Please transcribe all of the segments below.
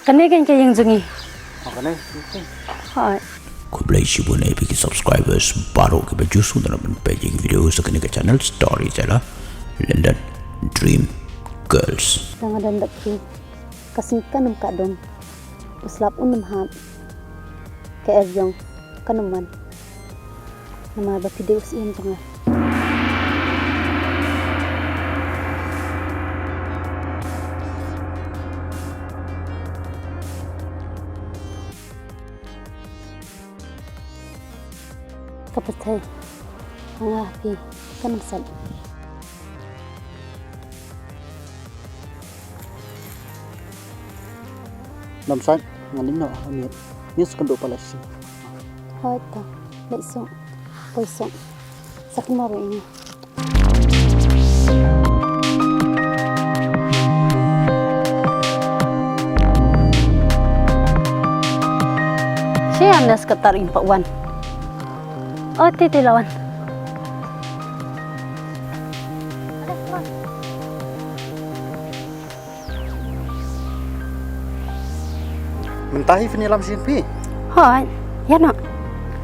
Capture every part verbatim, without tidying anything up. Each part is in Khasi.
Kane kan ka ïing jong ngi. Oh, kane. Hooid. Khublei shibun ïa phi ki subscribers baroh kiba ju sngewtynnat ban peit ïa ki video sa kane ka channel Storyteller London Dream Girls. Tang don dak ki ka sngi kan ym ka dong. U slap un ym hap. Ka er jong kan ym man. Namar ba phi dei u siem jong nga. Ka pyrthei nga phi kan ym sat. Lam sait ngan lim noh ha miet. Miet sa kynduh pala shi. Hooid ta. Leit suk. Poi suk. Sa kynmaw ruh ïa ngi. Shi ïa nes ka tar im pa wan. Oh, ti ti lawan. Mynta hi phin ïalam sha ïing phi? Hooid, ïa noh.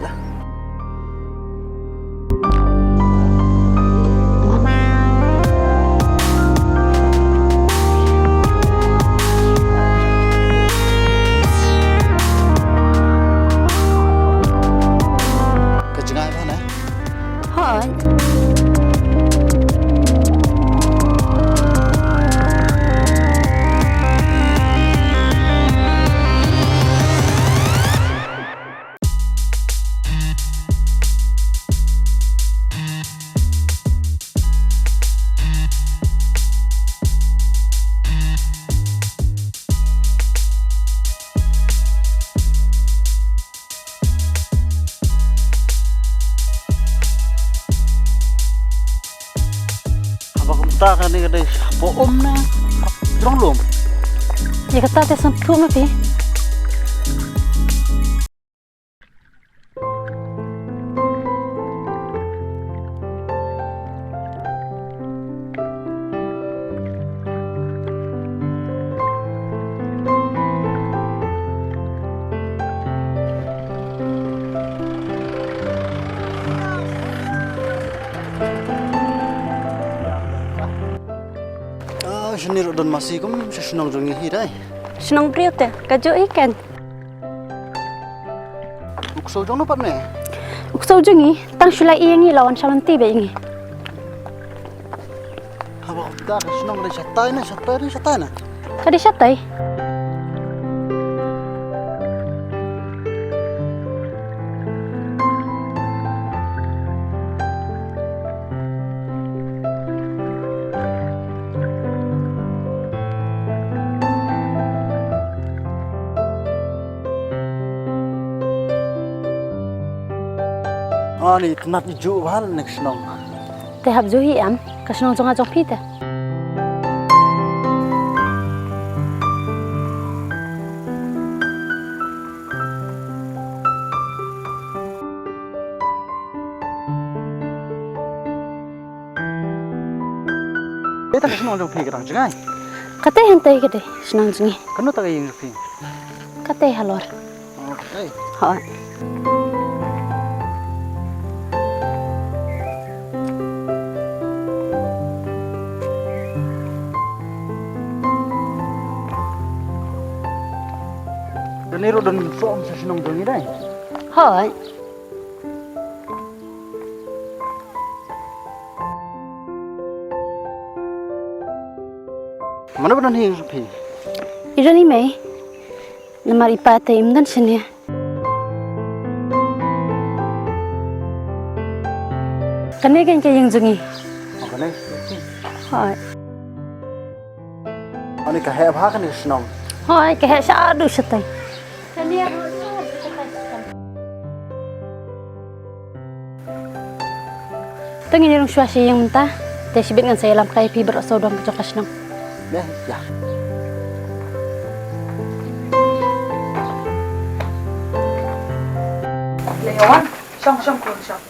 Ïa. Ka jngai bha ne? Hooid. Haba kumta kane ka dei shapoh um ne jrong lum. Ïa kata te sngewthuh ma phi. Ah, shini ruh don masi kum sha shnong jong ngi hi dei. Shnong briew te, kajuh hi kan. U ksew jong no pat me? U ksew jong ngi, tang shu la ïa ngi la wan sha lynti bad ïa ngi. Haba kumta ka shnong ka dei shatai ne, shatai ne, shatai ne? Ka dei shatai. Ani tnat juh bha ne ka shnong. Te hap juh hi em, ka shnong jong nga jong phi te. Te ta ka shnong jong phi ka dang jngai? Kata hynte ka dei shnong jong ngi. Kano ta ka ïing jong phi? Kata halor. Oh, kata. Hooid. Kane ruh don soh sha shnong jong ngi dei? Hooid. Mano ba don ha ïing jong phi? I don i mei. Namar i pa te im don shane. Kane kan ka ïing jong ngi. Oh, kane. Hooid. Ani ka heh bha kane ka shnong. Hooid, ka heh shaduh shatai. Te ngin ïa rung shuwa sha ïing mynta. Te shibit ngan sa ïalam kai phi baroh sawdong ka jong ka shnong. Ïa, ïa. Le wan, shong, shong, shong.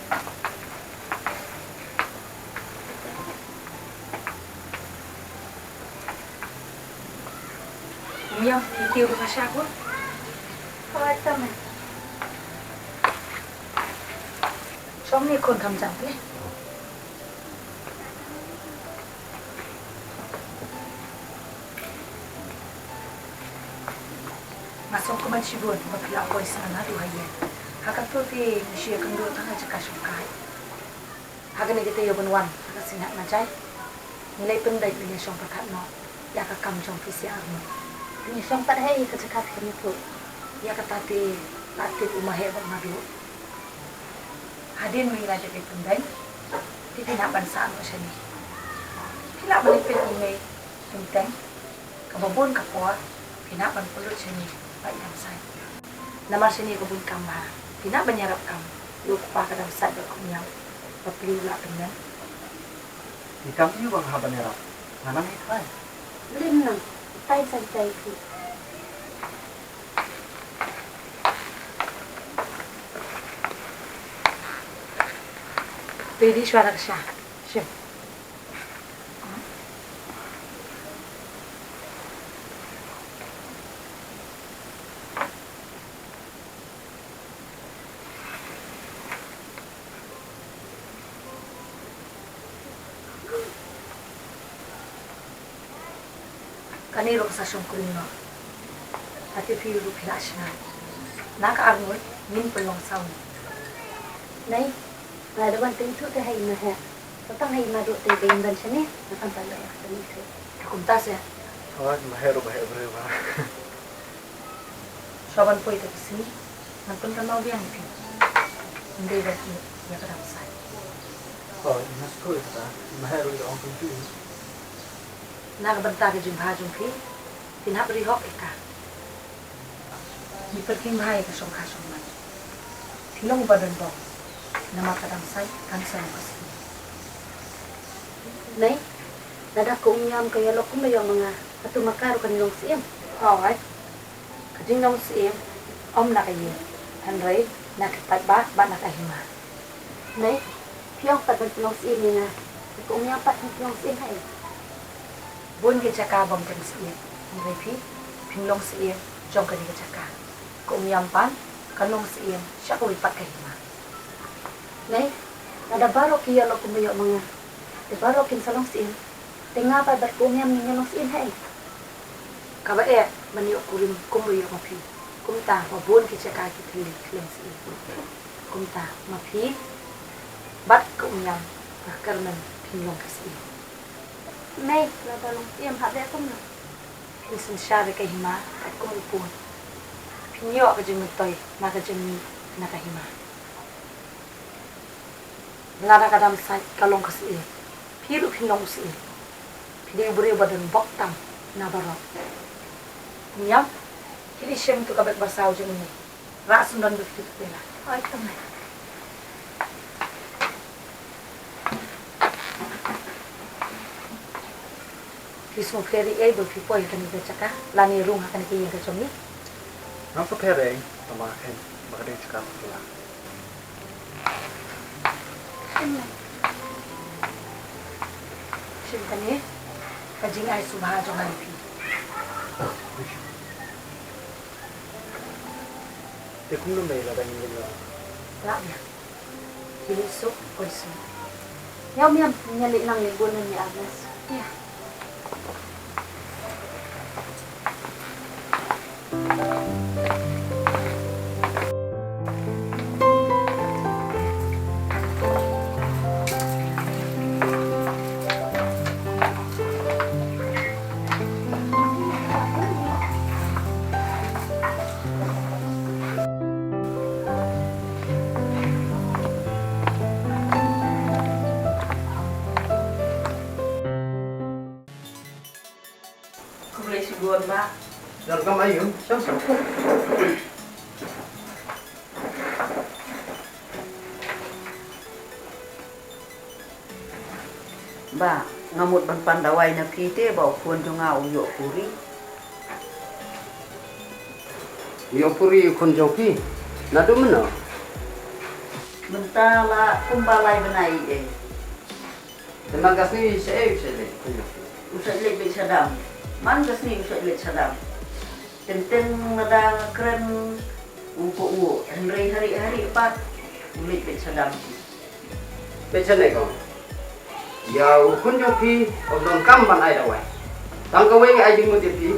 Ïa, ki tiu ruh ka sha ko. Hooid, tang eh. Shong ne khun kham jam te. Nga sngewkmen shibun ba phi la poi sha nga naduh ha ïing. Ha kato te ngi shu ïakynduh tang ha jaka shongkai. Ha kane ka taïew ban wan ha ka sngi Sngi Najai, ngi la pyndait ban ïashong pyrkhat noh ïa ka kam jong phi sha arngut. Ngi shong pat hi ïa ka jaka phi kyntu. Ïa kata te la tip u Maheh bad Madu. Hadien ba ngi la dep ïa pyndait, te phi hap ban sah noh shane. Phi lah ban leit peit ïa i mei Tymteng. Kaba bun ka por phi hap ban pynlut shane bad i Damsait. Namar shane ka bun kam bha. Phi hap ban ïarap kam ïa u kpa ka Damsait bad ka Umïam ba phi la pynmih. Ki kam ïa ba nga hap ban ïarap. Nga nang ïa trai. Lim nang, tai sa tai ki. Ready shwa da ka sha. Shim. Kane ruh ka sa shong kurim noh. Hati phi ruh phi la shna. Na ka arngut ngin pynlong saw. Nei, nga da wan pyntu te ha i Maheh. Ka tang ha i Madu te dei ban shane, nga tang pynlong ka pyntu. Kumta se. Oh, Maheh ruh Maheh briew ba. Shuwa ban poi te ka sngi, ngan pynkynmaw biang ïa phi. Ym dei ban ïeit ïa ka Damsait. Oh, ïa nga sngewthuh ïa kata, Maheh ruh ïa ong kumtu. Na ka bynta ka jingbha jong phi, phin hap ri hok ïa ka. Ngi pyrkhing bha ïa ka shongkha shongman. Phi long uba don bok, namar ka Damsait kan sa long ka sngi. Nei, lada ka Umïam ka ïalok kumba ïoh ma nga, hato ma ka ruh kan long syiem? Hooid. Ka jinglong syiem ym na ka ïing, hynrei na ka paidbah bad na ka hima. Nei, phi ong pat ban pynlong syiem ïa nga, ka Umïam pat kan pynlong syiem ha ei? Bun ki jaka bym kren syiem, hynrei phi, phin long syiem jong kane ka jaka. Ka Umïam pat kan long syiem sha kawei pat ka hima. Nei, lada baroh ki ïalok kumba ïoh ma nga, te baroh kin sa long syiem. Te nga pat bad ka Umïam ngin ïa long syiem ha ei? Kaba eh ban ïoh kurim kumba ïoh ma phi. Kumta ba bun ki jaka ki thylli ki long syiem. Kumta ma phi bad ka Umïam, ka kyrmen phin long ki syiem. Nei, lada long syiem hap leh kumno? Phin synshar ïa ka hima kat kum u pud. Phin ïoh ka jingmyntoi na ka jingmih na ka hima. Lada ka Damsait ka long ka syiem, phi ruh phin long u syiem. Phi dei u briew ba don bok tam na baroh. Ngiam, khie leit shem ïa ka bek ba saw jong ngi. Rah syndon bad kito ki la. Hooid, tang. Phi sngewthuh ïa ei ba phi poi ha kane ka jaka lane rung ha kane ka ïing ka jong ngi? Ngam sngewthuh ei, tang ba ka dei jaka phi la. Shim kane ka jingai sngewbha jong nga ïa phi. Te kumno mei lada ngin ïeng noh? Lah biang. Ki leit suk, poi suk. Ïa u Miam, ngin ïa leit nang leit bun ngan ïa arrest. Ïa. Khublei shibun, Bah. Welcome, Ayu. Shem, shem. Bah, nga mut ban pan dawai na phi te ba u khun jong nga u ïoh puri. U ïoh puri u khun jong phi? Naduh mynno? Mynta la kumba lai bnai ei. Te man ka sngi shaei u shait leit? U shait leit beit sha dam. Man ka sngi u shait leit sha dam. Teng teng lada nga kren u ko u, hynrei hari hari pat u leit beit sha dam. Beit sha ne kong. Ïa u khun jong phi u donkam ban ai dawai. Tang kawei nga ai jingmut ïa phi.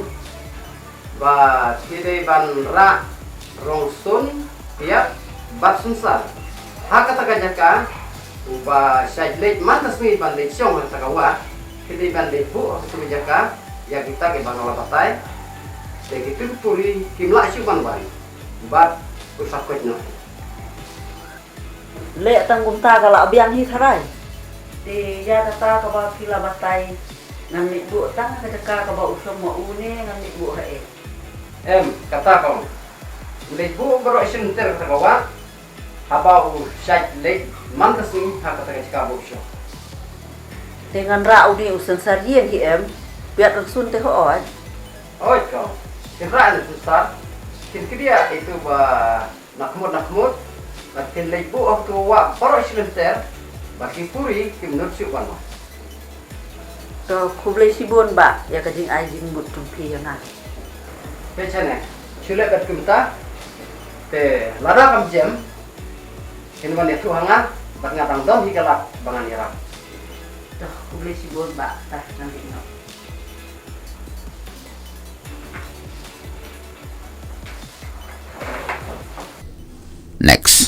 Ba phi dei ban rah rong sun, piat bad sunsar ha kata ka jaka. Uba shait leit man ka sngi ban leit shong ha kata ka wah, phi dei ban leit buh ha kata ka jaka ïa kita kiba nga la batai. Te kitu ki puri kim lah shuh ban wan bad u sa koit noh. Leh tang kumta ka la biang hi tharai. Te ïa kata kaba phi la batai, ngan leit buh tang ha ka jaka kaba u shong ma u ne ngan leit buh ha ei? Em, kata kong. Leit buh baroh shi lynter kata ka wah. Haba u shait leit man ka sngi ha kata ka jaka ba u shong. Te ngan rah une u sensar ïing hi em? Piat rong sun te hooid. Hooid kong. Kin rah ne sensar. Kin kdiah itu ba na khmut na khmut, bad kin leit buh ha uto u wah baroh shi lynter, ba ki puri kim nud shuh ban wan. To khublei shibun bah ïa ka jingai jingmut jong phi ïa nga. Te shane, shu leh bad kumta. Te lada kam jem, kin wan ïathuh ha nga, bad nga dang don hi ka lad ba ngan ïarap. To khublei shibun bah, ta ngan leit noh. Next.